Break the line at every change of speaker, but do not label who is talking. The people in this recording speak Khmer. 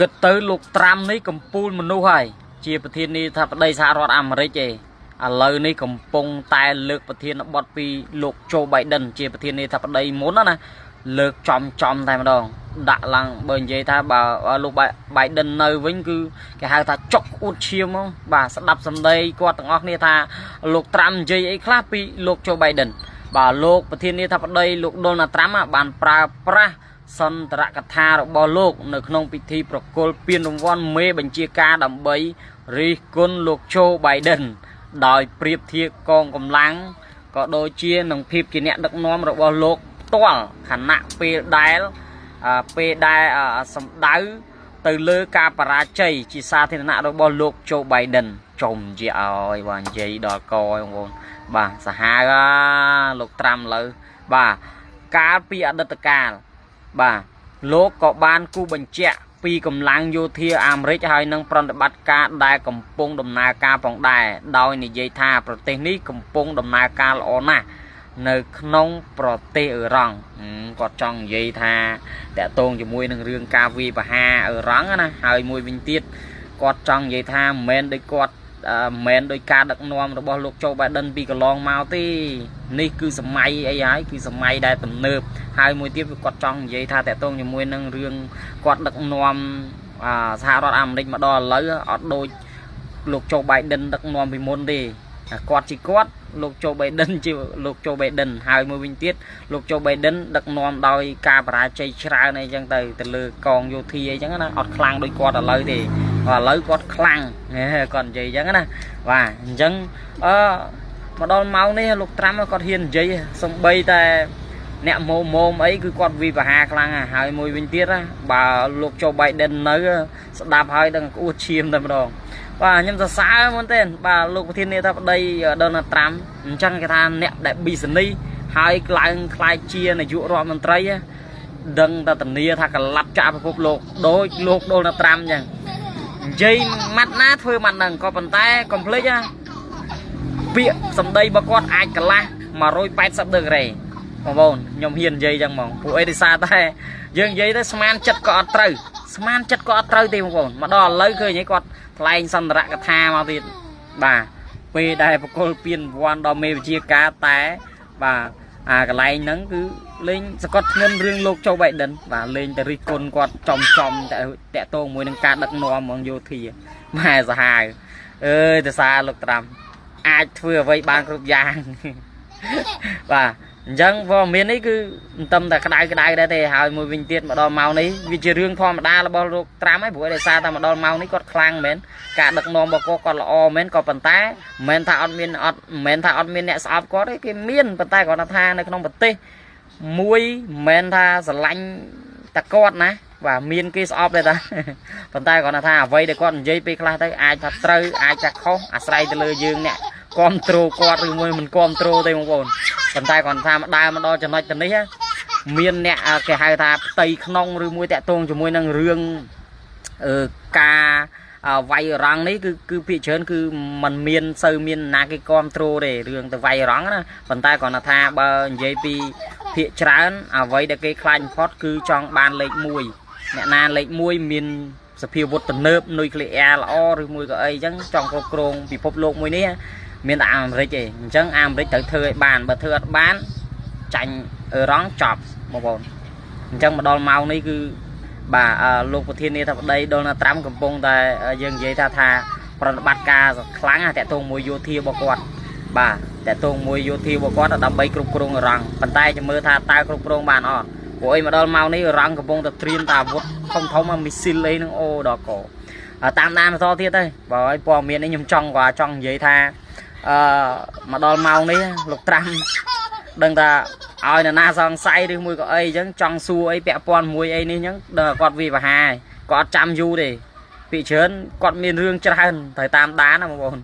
គិតទៅលោកត្រាំនេះកំពូលមនុស្សហើយជាប្រធានាធិបតីសហរដ្ឋអាមេរិកឯងឥឡូវនេះកំពុងតែលើកប្រធានបទពីលោកโจបៃដិនជាប្រធានាធិបតីមុនណាលើកចំចំតែម្ដងដាក់ឡើងបើនិយាយថាបើលោកបៃដិននៅវិញគឺគេហៅថាចុកអួតឈាមហ្មងបាទស្ដាប់សម្ដីគាត់ទាំងអស់គ្នាថាលោកត្រាំនិយាយអីខ្លះពីលោកโจបៃដិនបាទលោកប្រធានាធិបតីលោកដូណាល់ត្រាំបានប្រើប្រាស់សន្ទរកថារបស់លោកនៅក្នុងពិធីប្រគល់ពានរង្វាន់មេបញ្ជាការដើម្បីរិះគន់លោកโจបៃដិនដោយប្រៀបធៀបកងកម្លាំងក៏ដូចជានឹងភាពជាអ្នកដឹកនាំរបស់លោកផ្ទាល់ខណៈពេលដែលសម្ដៅទៅលើការបរាជ័យជាសាធារណៈរបស់លោកโจបៃដិនចំជាឲ្យបាទនិយាយដល់កបងប្អូនបាទសាហាវលោកត្រាំលើបាទកាលពីអតីតកាលបាទលោកក៏បានគូបញ្ជាក់ពីកម្លាំងយោធាអាមេរិកហើយនឹងប្រតិបត្តិការដែលកំពុងដំណើរការផងដែរដោយនិយាយថាប្រទេសនេះកំពុងដំណើរការល្អណាស់នៅក្នុងប្រទេសអឺរ៉ង់គាត់ចង់និយាយថាតកតងជាមួយនឹងរឿងការវាយប្រហារអឺរ៉ង់ណាហើយមួយវិញទៀតគាត់ចង់និយាយថាមិនមែនដូចគាត់មិនមែនដោយការដឹកនាំរបស់លោកโจបៃដិនពីកន្លងមកទេនេះគឺសម័យអីហើយគឺសម័យដែលទំនើបហើយមួយទៀតគាត់ចង់និយាយថាតកតងជាមួយនឹងរឿងគាត់ដឹកនាំសហរដ្ឋអាមេរិកមកដល់ឥឡូវអត់ដូចលោកโจបៃដិនដឹកនាំពីមុនទេគាត់ជាគាត់លោកโจបៃដិនជាលោកโจបៃដិនហើយមួយវិញទៀតលោកโจបៃដិនដឹកនាំដោយការបរាជ័យច្រើនអីចឹងទៅទៅលើកងយោធាអីចឹងណាអត់ខ្លាំងដូចគាត់ឥឡូវទេឥឡូវគាត់ខ្លាំងគាត់និយាយចឹងណាបាទអញ្ចឹងអឺមកដល់ម៉ោងនេះលោកត្រាំគាត់ហ៊ាននិយាយសំបីតែអ្នកម៉ោមអីគឺគាត់វិបហាខ្លាំងហើយមួយវិញទៀតបើលោកโจបៃដិននៅស្ដាប់ហើយដឹងក្អួតឈាមតែម្ដងបាទខ្ញុំសរសើរមែនទែនបាទលោកប្រធានាធិបតីដូណាល់ត្រាំអញ្ចឹងគេថាអ្នកដែលប៊ីសនីហើយឡើងខ្លាយជានាយករដ្ឋមន្ត្រីដឹងតែធានាថាកលាប់ចាក់ពិភពលោកដូចលោកដូណាល់ត្រាំអញ្ចឹងនិយាយម៉ាត់ណាធ្វើម៉ាត់ហ្នឹងក៏ប៉ុន្តែកុំភ្លេចណាពាក្យសម្ដីរបស់គាត់អាចកន្លះ180ដឺក្រេបងប្អូនខ្ញុំហ៊ាននិយាយចឹងហ្មងពួកអីដោយសារតែយើងនិយាយទៅស្មានចិត្តក៏អត់ត្រូវស្មានចិត្តក៏អត់ត្រូវទេបងប្អូនមកដល់ឥឡូវឃើញគាត់ថ្លែងសន្ទរកថាមកទៀតបាទពេលដែលប្រគល់ពានរង្វាន់ដល់មេវិជាការតែបាទអាកន្លែងហ្នឹងគឺលេងសកត់ធ្ងន់រឿងលោកโจបៃដិនបាទលេងទៅរិះគន់គាត់ចំចំតែតាក់ទងមួយនឹងការដឹកនាំហ្មងយោធាម៉ែសាហាវអើយទៅសារលោកត្រាំអាចធ្វើអ្វីបានគ្រប់យ៉ាងបាទអញ្ចឹងព័ត៌មាននេះគឺមិនត្រឹមតែក្តៅក្តៅដែរទេហើយមួយវិញទៀតមកដល់ម៉ោងនេះវាជារឿងធម្មតារបស់លោកត្រាំហើយព្រោះដោយសារតែមកដល់ម៉ោងនេះគាត់ខ្លាំងមែនការដឹកនាំរបស់គាត់គាត់ល្អមែនក៏ប៉ុន្តែមិនមែនថាអត់មានអត់មិនមែនថាអត់មានអ្នកស្អប់គាត់ទេគេមានប៉ុន្តែគាត់ថានៅក្នុងប្រទេសមួយមិនមែនថាស្រឡាញ់តែគាត់ណាបាទមានគេស្អប់ដែរតាប៉ុន្តែគាត់ថាអ្វីដែលគាត់និយាយពេលខ្លះទៅអាចថាត្រូវអាចថាខុសអាស្រ័យទៅលើយើងអ្នកគ្រប់ត្រូលគាត់ឬមួយមិនគ្រប់ត្រូលទេបងប្អូនប៉ុន្តែគាត់ថាដើរមកដល់ចំណុចទៅនេះមានអ្នកគេហៅថាផ្ទៃក្នុងឬមួយតាក់ទងជាមួយនឹងរឿងការវាយរងនេះគឺភាគច្រើនគឺมันមានសូវមានណាគេគ្រប់ត្រូលទេរឿងទៅវាយរងណាប៉ុន្តែគាត់ថាបើនិយាយពីភាគច្រើនអ្វីដែលគេខ្លាចបំផុតគឺចង់បានលេខ1អ្នកណាលេខ1មានសភាវុធទំនើបនុយក្លេអ៊ែរល្អឬមួយក៏អីចឹងចង់គ្រប់គ្រងពិភពលោកមួយនេះមានតែអាមេរិកឯងអញ្ចឹងអាមេរិកត្រូវធ្វើឲ្យបានបើធ្វើអត់បានចាញ់អឺរ៉ង់ចប់បងប្អូនអញ្ចឹងមកដល់ម៉ោងនេះគឺបាទលោកប្រធានាធិបតីដូណាល់ត្រាំកំពុងតែយើងនិយាយថាប្រតិបត្តិការខ្លាំងតាក់ទងមួយយោធារបស់គាត់បាទតាក់ទងមួយយោធារបស់គាត់ដើម្បីគ្រប់គ្រងអឺរ៉ង់ប៉ុន្តែចាំមើលថាតើគ្រប់គ្រងបានអត់ព្រោះអីមកដល់ម៉ោងនេះអឺរ៉ង់កំពុងតែត្រៀមតែអាវុធធំធំមីស៊ីលអីហ្នឹងអូដល់កតាមដានបន្តទៀតទៅបើឲ្យព័ត៌មាននេះខ្ញុំចង់គាត់ចង់និយាយថាមកដល់ម៉ោងនេះលោកត្រាំដឹងថាឲ្យនរណាសង្ស័យឬមួយក៏អីអញ្ចឹងចង់សួរអីពាក់ព័ន្ធមួយអីនេះអញ្ចឹងដល់គាត់វាបហាគាត់អត់ចាំយូរទេពីច្រើនគាត់មានរឿងច្រើនត្រូវតាមដានណាបងប្អូន។